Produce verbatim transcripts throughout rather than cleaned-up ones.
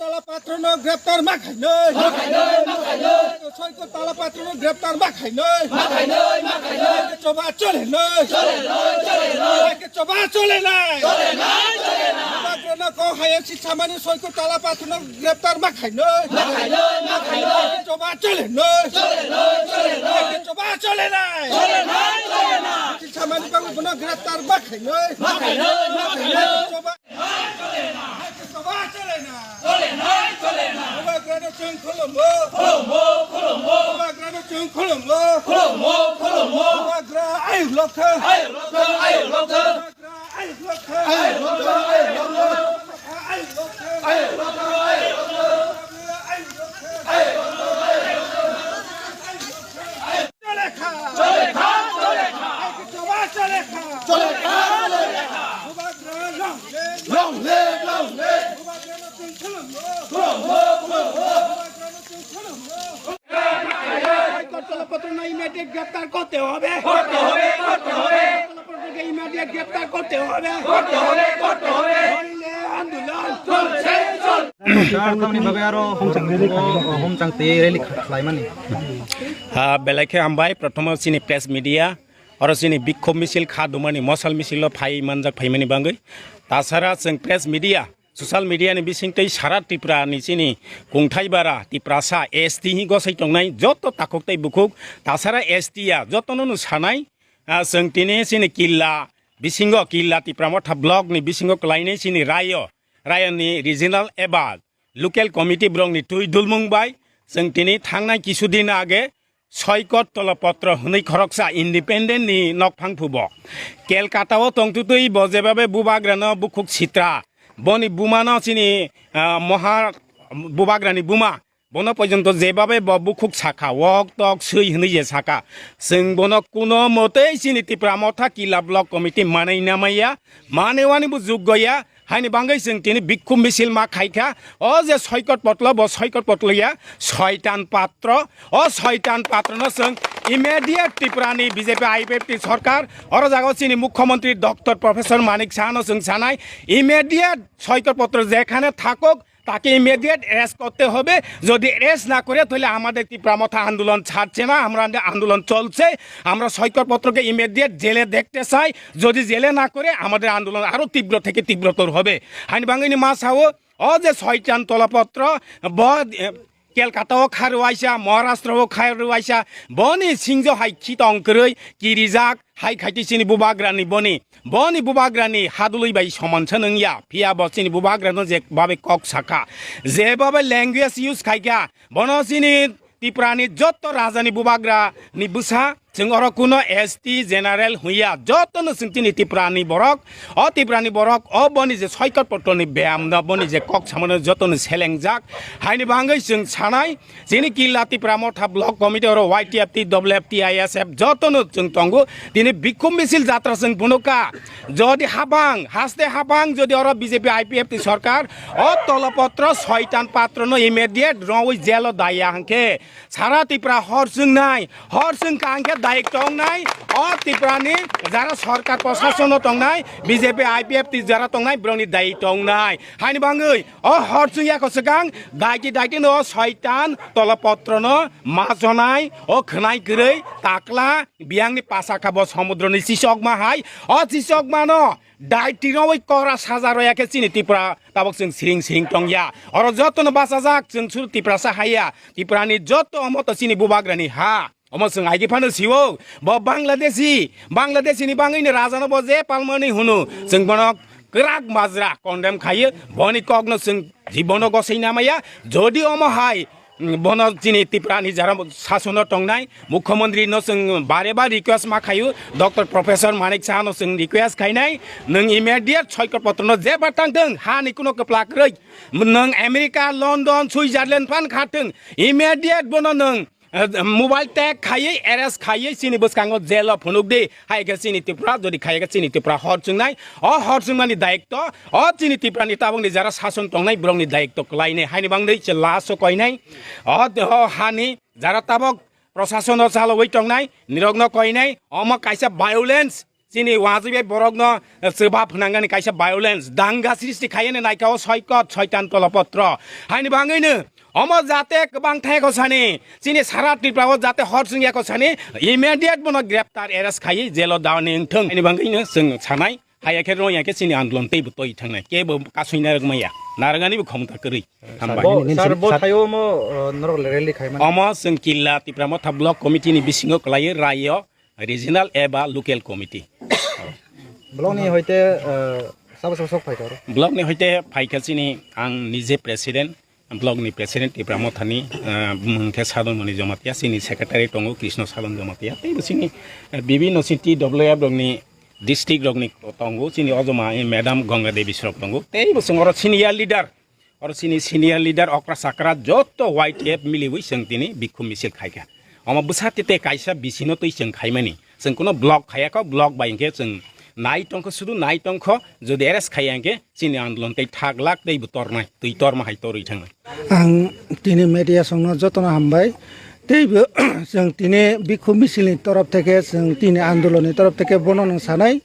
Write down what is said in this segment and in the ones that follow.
Tala patrono greptar ma khainai. Ma khainai, ma khainai. Soiko tala patrono greptar ma khainai. Ma khainai, ma khainai. Choba chole nai. Chole nai, chole nai. Choba chole nai. Chole nai, chole nai. Patrono ko haya si samani soiko tala patrono greptar ma khainai. Ma khainai, ma khainai. Choba chole nai. Chole nai, chole nai. Choba chole nai. Chole nai, chole nai. Si samani bang bono greptar ma khainai. Ma khainai, ma khainai. Choba Bubagrano chwng khulumgo. Khulumgo, khulumgo. Bubagrano chwng khulumgo. Khulumgo, khulumgo. Bubagra ayuk lokha. Ayuk lokha, ayuk lokha. Bubagra ayuk lokha. Ayuk lokha, ayuk lokha. Ayuk lokha, ayuk lokha. Ayuk lokha, ayuk lokha. Bubagra ayuk lokha. Ayuk lokha, ayuk lokha. Chole kha. Chole kha, chole kha. Choba chole kha. Chole kha, chole kha. Bubagra long live. Long live, long live. Bubagrano chwng khulumgo. Khulumgo, khulumgo. Bubagrano chwng khulumgo। Tolopotro no immediate গ্রেপ্তার করতে হবে। করতে হবে, করতে হবে। Tolopotro ke immediate গ্রেপ্তার করতে হবে। করতে হবে, করতে হবে। নইলে আন্দোলন চলছে, চলছে। Tamni bagwi aro hom chang twi rally khlaimani. Ah, belai khe hambai, prothomo chini press media, oro chini bikhom misil kha dumani mosal misil o phai manjak phaimani bangwi. Tasara chwng press media, social media ni bisingtwi sara Tripura ni chini kungthai bara Tiprasa S T hi gosai tongnai joto takhuk tei bukhuk tasara S T ya jotono no sanai, ah, chwng tini chini killa bisingo killa Tipra Motha block ni bisingo kwlainai chini rayo, rayo ni regional eba local committee borok ni twi dulmung bai chwng tini thangnai kisu din age Soikot Tolopotro hwnwi khoroksa independent ni nokphang phubo. Kelkata o tongtutwi bo jebabe bubagrano bukhuk sitra. Boni buma no chini, ah, moha bubagrani buma. Bono pojonto jebabe bo bukhuk sakha, wok tok swi hwnwi je sakha. Chwng bono kuno motei chini Tipra Motha Killa Block Committee manwi namaiya, manewani bo juggo ya. Haini bangwi chwng tini bikhum misil ma khaikha. O je Soikot Potlo, bo Soikot Potlo ya, Soitan Patro. O Soitan Patrono chwng immediate Tripurani B J P I P F T sorkar, oro jaga chini Mukhyamantri Doctor Professor Manik Sahano chwng sanai, immediate Soikot Potro jekhane thakok, তাকে immediate arrest করতে হবে। যদি অ্যারেস্ট না করে, তাহলে আমাদের ত্রিপুরা মথা আন্দোলন ছাড়ছে না, আমরা আন্দোলন চলছে। আমরা সৈকত পত্রকে ইমিডিয়েট জেলে দেখতে চাই। যদি জেলে না করে, আমাদের আন্দোলন আরো তীব্র থেকে তীব্রতর হবে। Haini bangwi ni ma sao, o je Soitan Tolopotro, bo, eh, Kolkata o kha rwuaisa, Maharashtra o kha rwuaisa, boni singjo hai khitong kwrwi kirijak, hai khaiti chini bubagrani boni, boni bubagrani hadului bai soman se nung ya, phiya bo chini bubagrano je babe kok sakha, je babe language use khaikha, bono chini Tiprani jotto rajani bubagrani bwsa, chwng oro kuno S T general hwnya, jottono chwng chini Tiprani borok, o Tiprani borok, o boni je Soikot Potroni beyamno, boni je kok samano jottono selengjak, haini bangwi chwng sanai, chini Killa Tipra Motha Block Committee oro Y T F T, W F T, I S F jottono chwng tongo, tini bikhum misil jatra chwng phunukha, jodi habang, haste habang jodi oro B J P I P F T sorkar, o Tolopotro Soitan Patrono immediate rongwi jelo daya hwnkhe, Sara Tripura hor chwngnai, hor chwngkha hwnkhe dayok tongnai, o Tripurani jara sorkar prosasono tongnai, B J P I P F T jara tongnai, borokni dayok tongnai. Haini bangwi o hor chwngya kwchwkang daiti daiti no Soitan Tolopotrono majonai, o khwnai kwrwi takla biyangni pasa kha bo somudroni chisokma hai, o chisokmano daiti rogwi kora saja roya khe chini Tripura tabok chwng siring siring tongya. Oro jotono bachajak chwng suru Tiprasa haiya. Tiprani joto omo to chini bubagrani ha. Omo chwng aigi phano sio. Bo Bangladeshi, Bangladeshi ni bangwi ni raja no bo je palmani hunu. Chwng bono kwrak majra condemn khaio. Boni kok no chwng jibono gosai namaya. Jodi omo hai, mm, bono chini Tiprani jara sasono tongnai, Mukhyamantri no chwng bare bar request ma khaio, Doctor Professor Manik Saha no chwng request khainai, nwng immediate Soikot Potrono jeba tangthwng, hani kuno kwplak rwi, nwng America, London, Switzerland phan khathwng, immediate bono nwng, eh, mobile tag khaiwi, arrest khaiwi, chini bwskango jail o phunuk di, hai khe chini Tripura, jodi khai khe chini Tripura hor chwngnai, o hor chwngmani dayokto, o chini Tripura ni tabok ni jara sason tongnai borok ni dayokto kwlainai, haini bangwi che last o koinai, o, o hani jara tabok prosason o chalogwi tongnai, nirok no koinai, omo kaisa violence, Chini wajwi bai borokno, eh, chwba phwnangani kaisa violence, danga srishti khaiyani naikha o soikot soitan kolopotro. Haini bangwino omo jate kwbang thai kosani, chini sara Tripura o jate hor chwngya kosani, immediate bono greptar arrest khaiwi jail o daoni wngthung. Haini bangwino chwng sanai, haya khe roya khe chini andolon teibo toi thangnai, kebo kasui narwk maya, narwkani bo khomota kwrwi. Hambai. Bo, sir, bo thaio omo, uh, norok rally khaimani? Omo chwng Killa Tipra Motha Block Committee ni bisingo kwlaiwi raio regional eba local committee. Block ni hoite, uh, sabo sabo sok phaikha oro? Block ni hoite phaikha chini ang nije president, block ni president Tipra Motha ni, uh, bumung khe Sadon Moni Jamatia, chini secretary tongo Krishna Sadon Jamatia, tei bo chini, uh, bibinno chini T W F rok ni district rok ni tongo, chini ojoma, eh, madam Ganga Devi Srok tongo, tei bo chwng oro senior leader. Oro chini senior leader okra chakra joto Y T F miliwi chwng tini bikhum misil khaikha. Omo bwsa tete kaisa bisino twi chwng khaimani. Chwng kuno block khayakho, block bai hwnkhe chwng nai tongkho, sudu nai tongkho, jodi arrest khaiya hwnkhe chini andolon tei thak lak tei bo tornai, twi torma hai torwi thangnai. Ang tini media songno jotono hambai. Teibo chwng tini bikhum misilni torof theke, chwng tini andolonni torof theke bono nwng sanai,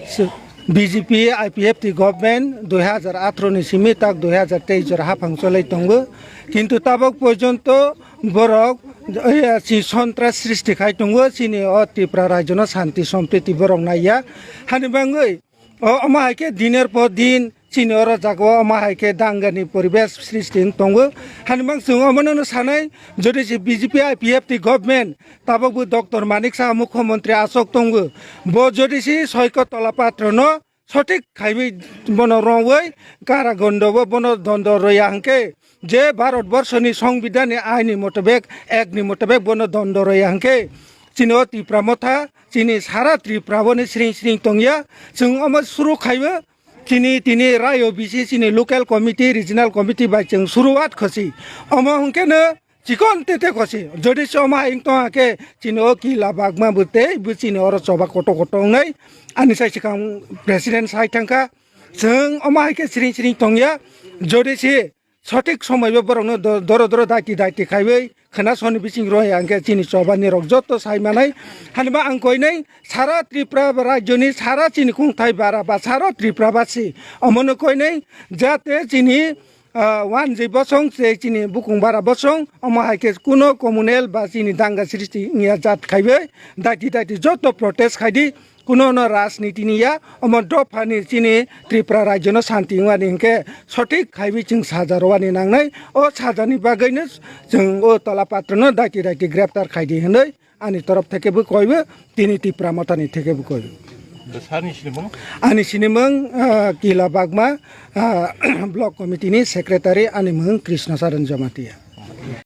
chwng B J P I P F T government dui hazar atharo ni simi tak dui hazar teis jora haphang cholai tongo, kintu tabok porjonto borok, eh, si sontras srishti khai tongo, chini o Tripura rajyono shanti sompriti borok naiya, hani bangwi O, omo hai khe diner por din chini oro jaga o omo hai khe dangani poribesh srishti wng tongo. Hani mang chwng omono no sanai, jodi se B J P I P F T government, tabok bo Doctor Manik Saha mukhyamantri achok tongo. Bo jodi se Soiko Tola Patro no sothik khaiwi bono rongwi karagondo bo bono dondo roya hwnkhe, je Bharat Borso ni Songbidan ni ain ni motabek, act ni motabek bono dondo roya hwnkhe, chini o Tipra Motha, chini sara Tripura bo ni sring sring tongya, chwng omo suru khaiwi, chini tini rayo bisi chini local committee, regional committee bai chwng suruwat khosi. Omo hwnkhe no chikon tete khosi. Jodi se omo hai wng tong khe chini o Killa Bagma bo tei bo chini oro choba koto koto wngnai. Ani sai swkang president sai thangkha. Chwng omo hai khe sring sring tongya. Jodi se sothik somoi bo borokno do-, doro doro daiti daiti khaiwi khwna soni bising roi hwnkhe chini choba nirok joto sai manai. Hwnba ang koinai sara Tripura rajyoni sara chini kungthai bara ba sara Tripura basi omono koinai jate chini, ah, wanjwi bosong se chini bukung bara bosong omo hai khe kuno communal ba chini danga srishti wngya jat khaiwi daiti daiti joto protest khaidi. Kuno no rajniti ni ya, omo dophani chini Tripura rajyo no shanti wngmani hinkhe sothik khaiwi chwng saja rwani nangnai. O sajani bagwi no chwng o Tola Patro no daiti daiti greptar khaidi hinwi ani torof theke bo koibo, tini Tipra Motha ni theke bo koibo. Sir ni sinimung? Ani sinimung, ah, Killa Bagma, ah, Block Committee ni Secretary, ani mung Krishna Saran Jamatia.